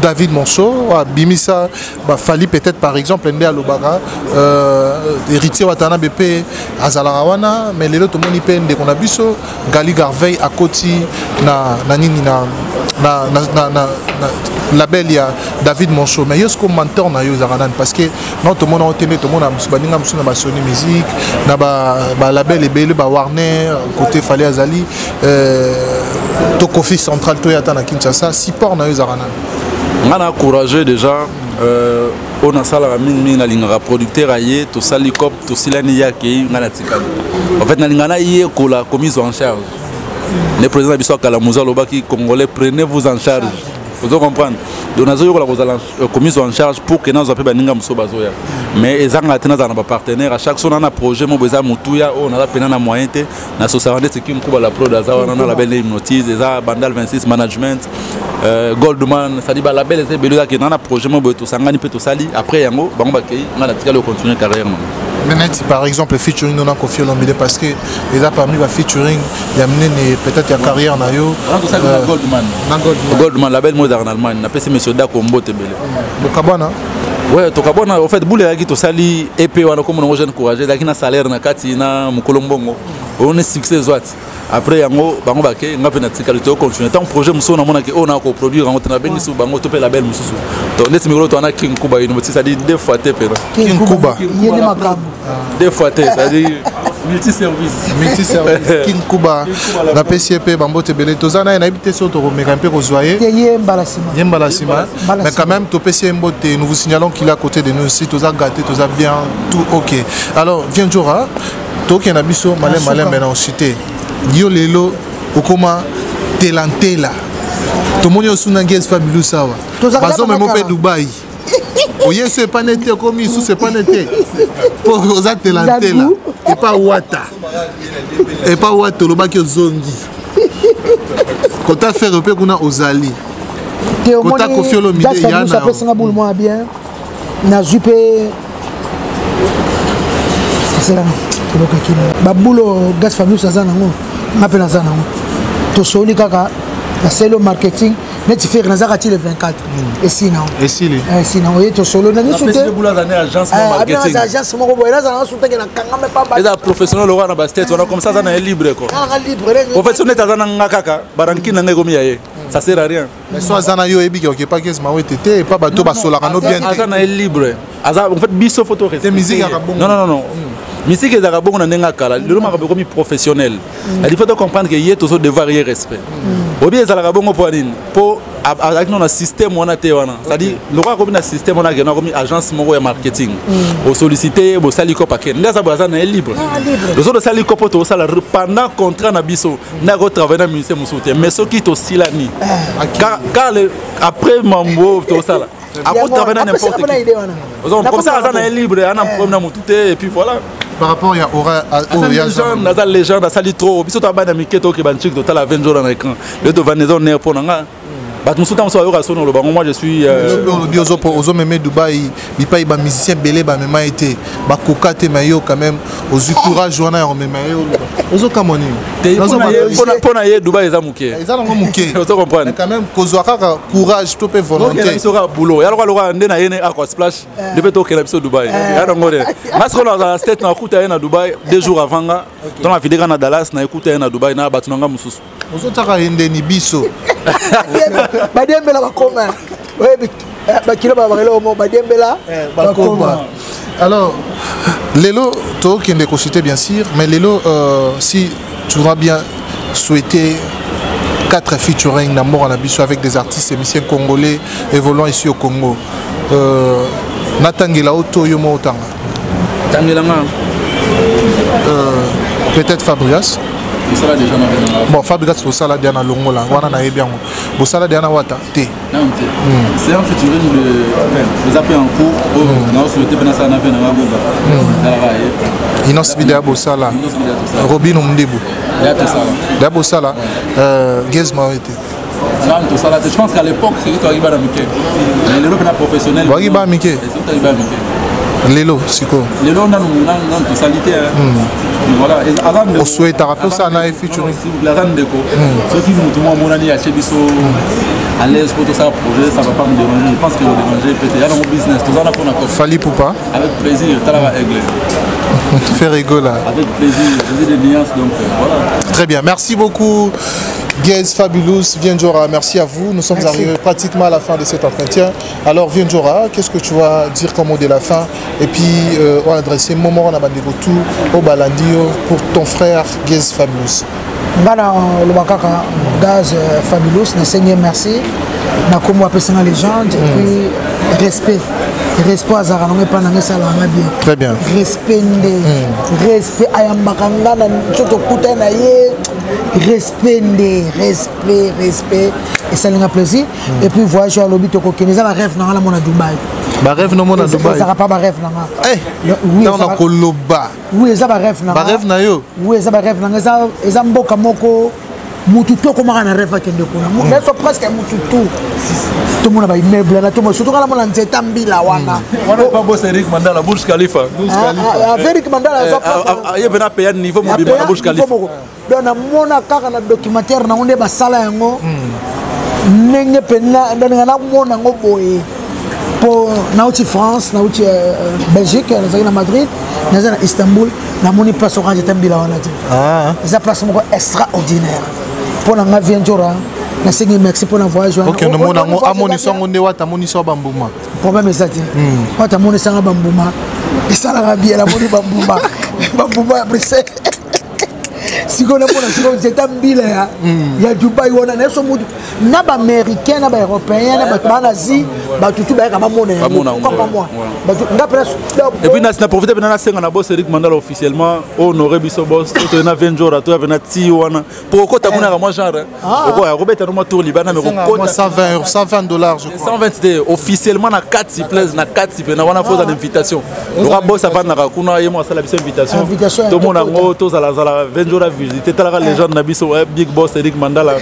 David Monso, abimisa bafali peut-être par exemple nde alobaka Héritier Watanabe mpe azalaka wana, mais lelo tomoni mpe ndeko na biso Gali Garveil akoti na nini na label ya David Monso. Mais yo siko mentor na yo ezalaka nani? Parce que non, tomona o te nde tomona baninga mosusu na basony musique, na balabel ebele, bawarner côté Fally azali to Kofi Central, toya ata na Kinshasa, support na yo ezalaka nani? Nga na courageux déjà, oyo nasalaka mingimingi, nalingaka producteur aye, tosali cop, tosilani, ye akei, ngai natikali. En fait, nalingaka nayekola komise en charge. Ne président na biso akala mozo alobaki: "Congolais, prenez vous en charge." Ozo comprendre? Donc nazoyokola kozala komise en charge pour ke nazwa mpe baninga mosusu bazoya. Mais ezanga te, nazala na bapartenaire. À chaque so na na projet moko eza motuya oyo naza mpena na moyen te, nasosaka nde King Kuba la prod aza wana na label Hypnotise, eza Bandal 26 Management, Goldman, c'est-à-dire balabel eza ebele. Ezaki na na projet moko boye, tosangani mpe tosali. Après yango, bango bakei, nga natikali ocontinue carrière nango. Mais neti par exemple featuring no na Koffi Olomide, parce que eza parmi ba featuring ya minene peut-être ya carrière na yo. Tosali na Goldman. Na Goldman. Goldman, label moko ezalaka na Allemagne. Napesi monsieur Dako mbote ebele. Bokabwana. Ouais, tokabwana. En fait, bule eyaki, tosali ep wana, komona ngo Jeune Courage, ezalaki na salaire na kati na mokolo mbongo oyo ne succès ezwati. Après yango, bango bake, nga mpe natikali, tocontinue. Ntango projet mosusu namonaki oyo na koproduire yango te, nabengi su bango to mpe label mosusu. To neti mikolo to wana King Kuba University, c'est-à-dire deux fois te mpena. King Kuba. Ye nde makambo. Deux fois te, c'est-à-dire multiservice. Multiservice King Kuba, napesi ye mpe bambote ebele. Toza na ye, nayebi te soki tokomeka mpe kozwa ye. Te, ye mbala nsima. Ye mbala nsima. Mbala Mais quand même, topesi ye mbote. Nous vous signalons qu'il est à côté de nous ici. Toza gâté, toza bien, tout ok. Alors, viens Djora, tokende na biso malem malembe na osite. Yo lelo okoma telantela, tomoni osuna Gaz Fabulous awa. Tozalaka bazomema mpe kala. Dubai oye so epane te, okomi lisusu epane te mpo oza telantela. Dagu. Epa wata, epa wata olobaki ozongi kota Ferre mpe kuna ozali. Te. Kota Koffi Olomide, Gaz ya Fabulous na- apesinga bulu mwa bien, nazwi mpe eselanga elokaki babulo. Gaz Fabulous aza nango, nga mpe naza nango. Tosoli kaka, nasali marketing neti Ferre, nazaka ti le 24, esili nango. Esili. Esili nango. Ye tosolo na nyonso te. Napesi bula aza ne agence mo marketing. Agence moko boye, nazala na suteke na kangame pamba. Eza professionnel lokola na bastate wana, comme ça aza na ye libre quoi. Nanga libre. En fait, so neti aza na nga kaka, barankine na ngai ekomi ya ye, ça sert à rien. Mais so aza na yo, oyebi ke okepa Gaz Mawete te, epa bato basolaka no bien. Aza te na ye libre, aza en fait biso faut to Te, musique ezalaka bongo. Non, non, non, non, musique ezalaka bongo na ndenge ya kala. Lelo makambo ekomi professionnel. Il faut to comprendre que ye tozo devoir ye respect. Obi ezalaka bongo mpo ya nini? Mpo azalaki no na système wana te wana, c'est-à-dire lokola akomi na système wana, akende akomi agence moko ya marketing, osollicite ye, bosali kopa, akende nde aza boye, aza na ye libre. Ah, libre. Tozo tosali kopo, tozosala pendant contrat na biso nde akotravaille na musicien mosusu te. Mais soki tosilani car après mambo tosala, akotravaille na n'importe Apesaka qui. idée wana. Comme ça aza na ye libre, aza na problème na motu te, et puis voilà. Par rapport ya aura Aza oyo ya légende, aza légende, asali trop. Biso to bana mike, toke banchik, totala 20 jours na écran lelo, tovandi, eza honneur mpo na nga. Bato mosusu ntango mosusu bayoka soni oloba ngo. Moi, je suis olobi ozomeme Dubai, bipai bamusicien ebele bamema ye te, bakoka te. Mais yo quand même ozwi courage wana ya komema ye. Oloba ozokamwa nini? Te, mpo na ye Dubai eza moke. Eza nango moke. Ozo comprendre. Mais quand même kozwa kaka courage to mpe Tokenda volonté. Biso kaka boulot ya lokola lokola nde na ye ne Aqua Splash nde mpe tokenda biso Dubai ya nango de. Nga sikoyo nazala state, nakuta ye na Dubai 2 jours avant. Nga to na vide kaka na Dallas, naekuta ye na Dubai na bato na nga mosusu. Ozotiaka ye ndeni biso. Badiembela bakoma, oyebi bakilo babakelo mo badiembela. Bakoma. Alors lelo tokende kociter bien sûr, mais lelo si tu voudras bien souhaiter quatre featuring na mboka na biso avec des artistes et musiciens congolais évoluant ici au Congo, natangela o to yo mo otanga? Tangelanga. Peut-être Fabrias. Tosala déjà na bino. Bon, Fabrias bosala dia na longola wana, nayebi yango. Bosala dia na wata te? Non, te. C'est un featuring de, enfin, eza mpe en cours oyo naosouhaite mpe nasala na ve nanga boga talaka ye. Innoss'B deya bosala? Innoss'B deya tosala. Robino Mundibu? Ya tosala. Deya bosala. Gaz Mawete? Nanu tosala te. Je pense qu'à l'époque soki toyaki bana mike, mais lelo mpena professionnel. Boyaki bana mike? Soki toyaki bana mike. Lelo sikoyo? Lelo nanu nanu tosali te. Voilà, aza ndeko. Osouhaitaka mpe osala na ye featuring? S'il vous plaît, aza ndeko. Soki motu moko amonani atie biso à l'aise po tosala projet, ça va pas me déranger. Je pense que déranger peut-être ya nango business, toza na mpona. Fally Ipupa? Avec plaisir, talaka aigle. Ferre Gola? Avec plaisir, j'ai des nuances, donc voilà. Très bien, merci beaucoup Gaz Fabulous, Viendjora, merci à vous. Nous sommes Merci. Arrivés pratiquement à la fin de cet entretien. Alors Viendjora, qu'est-ce que tu vas dire comme mot de la fin? Et puis, on va adresser moment on a tout au Balandio pour ton frère Gaz Fabulous. Nga na loba kaka Gaz Fabulous, nasengi ye merci na kombo apesinga légende, et puis respect, respect azalaka nango epai nanga, esalaka nga bien. Très bien. Respect nde respect, ayambaka nga na nzoto, okuta na ye, respect nde respect, respect esalinga plaisir. Et puis voyage oyo alobi tokokende, eza barêve na nga namona Dubai. Barêve nomona Dubai ezalaka pa barêve na nga. Ntango na koloba. Oui, eza barêve na nga. Barêve na yo? Oui, eza barêve na nga. Eza mboka moko mutu to akomaka na rêve akende kuna. Naso presque mutu tu tomona baimmeuble wana, tomona surtout kala mona nzeta mbila wana. Wana pa boss Eric Mandala, Burj Khalifa. Eric Mandala ye pena peya niveau mobimba na Burj Khalifa. Donc namona kaka na documentaire nango nde basala yango ndenge mpena ndaninga namona yango boye mpo nauti France, nauti Belgique, nazalaki na Madrid, naza na Istanbul, namoni place orange ata mbila wana te. Eza place moko extraordinaire mpo na nga. Vie Njora, nasengi merci mpo na voyage wana. Okende omona yango, amonisa yango nde wata amonisa bambuma. Problème eza te. Wata amonisanga bambuma, esalaka bien. Namoni bambuma, bambuma ya Bruxelles. Sikoyo namona sikoyo nzeta mbila ya Dubai wana. Na yeso mutu na baaméricain na baeuropéen na bato baa Asie, bato tu bayaka bamona yango. Pourquoi pas moi? Bato nga mpena. Et puis na profite mpena nasenga na boss Eric Mandala officiellement, honoré biso boss, to na 20 jours to na ti wana po okota kuna ka mwa genre okoya kobeta no mwa tour libanda, mais kokota 120, 120 $ je crois. 120 te, officiellement na kati place, na kati mpe na wana faut na invitation. Loka boss avandaka kuna, ye mo asala biso invitation, tomona yango, tozalazala 20 jours visite. Talaka légende na biso, big boss Eric Mandala,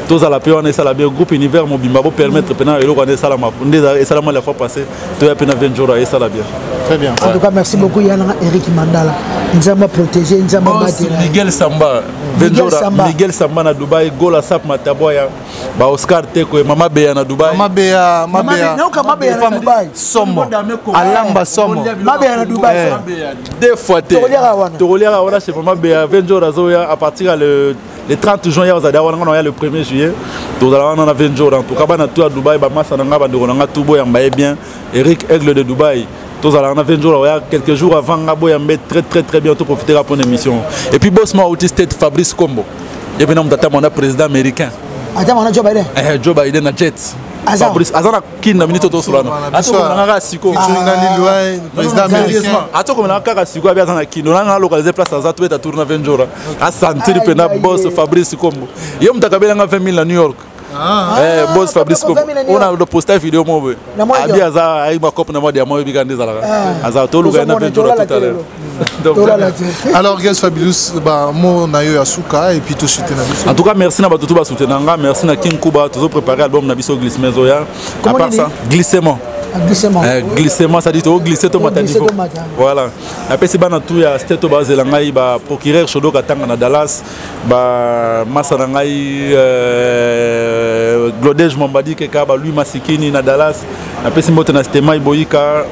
tozala mpe wana, esala bien. Groupe Univers mobimba bopermettre mpena eloko wana esalama nde esalama la fois passée. Toya mpe na 20 jours, esala bien. Très bien. En tout cas, merci beaucoup yananga Eric Mandala. Nzambe protégé, Nzambe batela. Miguel Samba, Venjora, Miguel Samba na Dubai, Gola Sap Mataboya, ba Oscar Teko, Mama Beya na Dubai. Mama Beya, Mama Beya. Naoka Mama Beya na Dubai. Somo. Alamba somo. Mama Beya na Dubai. Deux fois te. Tokoliaka wana. Tokoliaka wana chez Mama Beya. Venjora zoya à partir le 30 juin, ya ozali wana, ngana ya le 1er juillet. Tozala wana na Venjora. En tout cas bana tout à Dubai, ba masa na nga, ba ndeko na nga tout boyamba ye bien. Eric Aigle de Dubai. Tozala na 20 jours oya quelques jours avant nga boyambe très très très bien, to profitera pour une émission. Et puis boss moi outi state, Fabrice Kombo. Ye pena mutata mwana président américain. Ata mwana Joe Biden. Eh, Joe Biden na jet. Fabrice aza na Kin na minute tosolana. Atokomela kaka siko. Président américain. Atokomela kaka siko, abi aza na Kin. Onanga localiser place aza, tobeta tour na 20 jours. Asentir pena boss Fabrice Kombo. Ye moto akabelanga 20 000 na New York. Eh, boss Fabrice Kombo. Ona posta vidéo mo boye. Abi aza ayi ma cope na mwa diamant, oyebi kaka nde ezalaka. Aza toluka na 20 jours tout à l'heure. Donc, alors Gaz Fabulous, bah, mo na yo ya suka et puis toshite na biso. En tout cas, merci na bato tout basoutenir nga, merci na King Kuba, tozo préparer album na biso glissement zoya. À part ça, glissement. Glissement. Glissement, ça dit to glisser to mata niveau. Voilà. Napesi bana tout ya state to bazela ngai, ba procureur Shodo Katanga na Dallas, ba masa na ngai Glodege Mambadi Keka, ba Louis Masikini na Dallas. Napesi mbote na Stemai Boyika,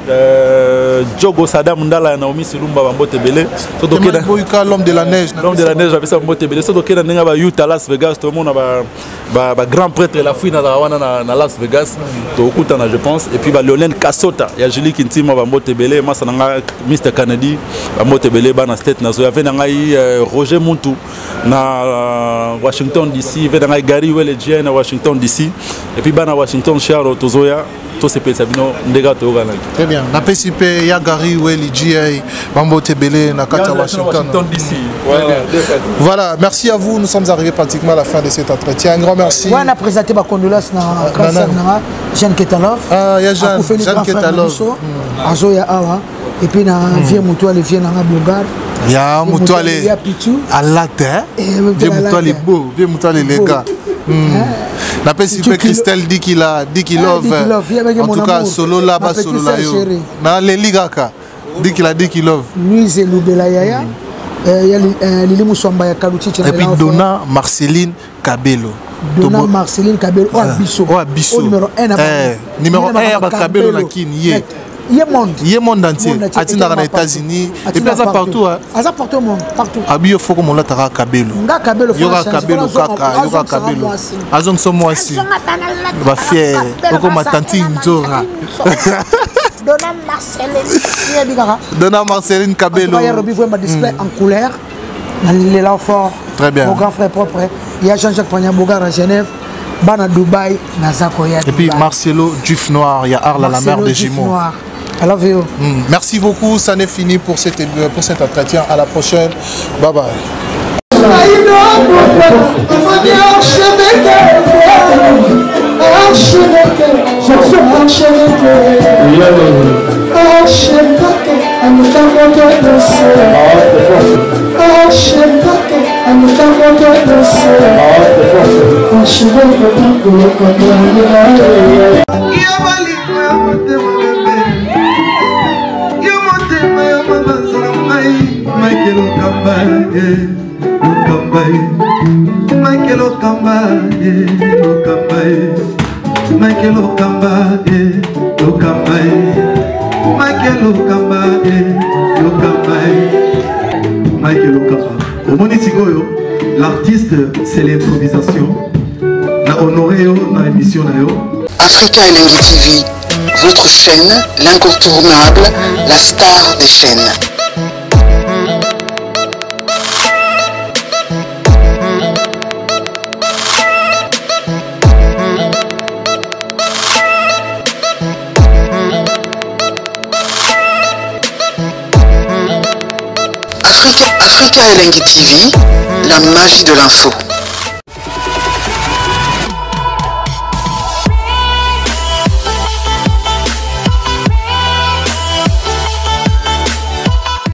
Jogo Sadam Ndala ya Naomi Silumba, bambote ebele. So tokenda Boyika, l'homme de la neige. L'homme de la neige, apesa mbote ebele. So tokenda ndenge ba Utah, Las Vegas, tomona ba grand prêtre la fouine azalaka wana na Las Vegas, tokutana je pense. Et puis ba Lionel Kasota ya Julie Kintima, bambote ebele. Masa na nga Mr Kennedy, bambote ebele. Bana state nazoya ve na ngai Roger Muntu na Washington DC, ve na ngai Gary Wele na Washington DC, et puis bana Washington Chiaro, tozoya tosepelisa bino ndenge toyokanaki. Très bien. Napesi mpe ya Gary Weli GA bambote ebele na kati ya Washington. DC. Voilà, merci à vous. Nous sommes arrivés pratiquement à la fin de cet entretien. Un grand merci. Ouais, on a présenté ma condoléance na grande sœur na Jeanne Ketalov. Ah, ya Jeanne, Jeanne Ketalov. Azoya awa et puis na vieux mutu ale vieux nanga Bulgare. Ya mutu ale ya Pichu. Alate, hein? Vieux mutu ale beau, vieux mutu ale les gars. Napesi mpe Christelle Dikila, Dikilove. En tout cas, solo là bas, solo là yo naleli kaka Dikila, Dikilove. Louise Lubela Yaya, Lili Muswamba ya Kaluchichi. Et puis Donna Marceline Kabelo. Donna Marceline Kabelo oyo biso. Oyo biso. Numéro 1. Numéro 1 ya bakabelo na Kini ye. Ye monde. Ye monde entier, atindaka na États-Unis et puis aza partout. Aza partout au monde, partout. Abi yo foko molataka kabelo. Nga kabelo. Yoka kabelo kaka, yoka kabelo azongisa mwasi bafier okoma tanti Nzora. Donna Marceline, yebi kaka. Donna Marceline Kabelo. Ya Robi vraiment display en couleur na lela fort. Très bien. Mon grand frère propre, il y a Jean-Jacques Pagnabogar à Genève, bana Dubaï, naza koya. Et puis Marcelo Duf Noir, il y a Arla, la mère des jumeaux. Noir. I love you. Merci beaucoup, ça n'est fini pour cet entretien. À la prochaine. Bye bye. Yo bolingo ya motema bebe, yo motema ya mabanza na ngai, Mike Lokamba, eh, Lokamba, eh. Mike Lokamba, eh, Lokamba, eh. Mike Lokamba, eh, Lokamba, eh. Mike Lokamba, eh, Lokamba, eh. Mike Lokamba. Omoni sikoyo, l'artiste, c'est l'improvisation. Na honoré yo na émission na yo. Africa Elengi TV, votre chaîne, l'incontournable, la star des chaînes. Africa, Africa Elengi TV, la magie de l'info.